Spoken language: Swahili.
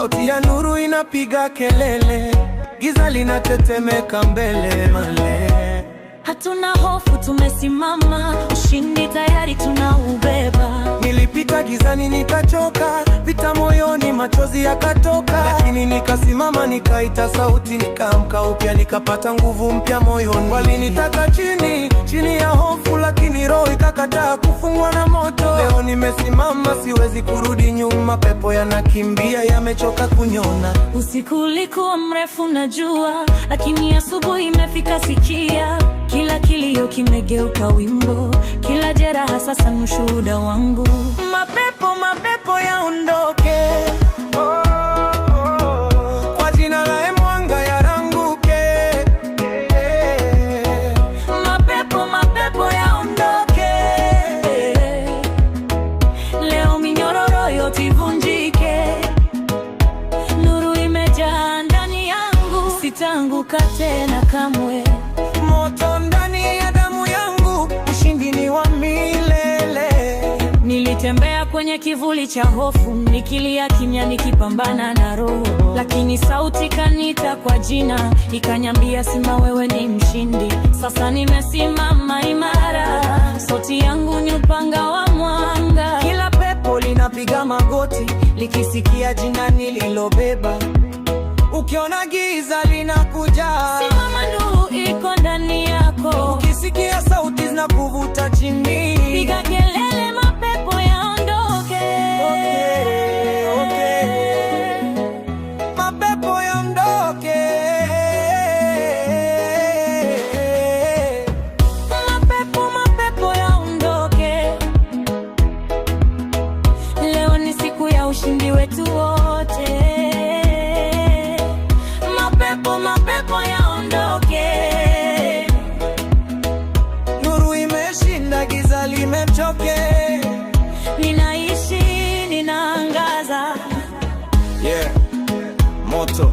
Sauti ya nuru inapiga kelele, giza linatetemeka mbele male. Hatuna hofu, tumesimama, ushindi tayari tunaubeba. Nilipita gizani nikachoka, vita moyoni, machozi yakatoka, lakini nikasimama, nikaita sauti, nikaamka upya, nikapata nguvu mpya moyoni. Walinitaka chini, chini ya hofu, lakini roho ikakataa kufungwa na moto. Leo nimesimama, siwezi kurudi nyuma, pepo yanakimbia, yamechoka kuniona. Usiku ulikuwa mrefu najua, lakini asubuhi imefika. Sikia, kila kilio kimegeuka wimbo, kila jeraha sasa ni ushuhuda wangu. Mapepo, mapepo yaondoke, oh, oh, kwa jina la mwanga yaranguke. Mapepo, mapepo yaondoke, leo minyororo yote ivunjike, nuru imejaa ndani yangu, sitaanguka tena kamwe. Moto ndani ya damu yangu, ushindi ni wa milele. Nilitembea kwenye kivuli cha hofu, nikilia kimya, nikipambana na roho, lakini sauti kaniita kwa jina, ikaniambia simama, wewe ni mshindi. Sasa nimesimama imara, sauti yangu ni upanga wa mwanga. Kila pepo linapiga magoti likisikia jina nililobeba. Ukiona giza linakuja, Simama, nuru iko ndani yako. Ukisikia sauti zinakuvuta chini, Piga kelele, mapepo yaondoke. Okay. Mapepo yaondoke. Mapepo, mapepo yaondoke. Leo ni siku ya ushindi wetu wote. Mapepo, mapepo yaondoke. Nuru imeshinda, giza limechoke. Ninaishi, ninaangaza. Yeah, moto.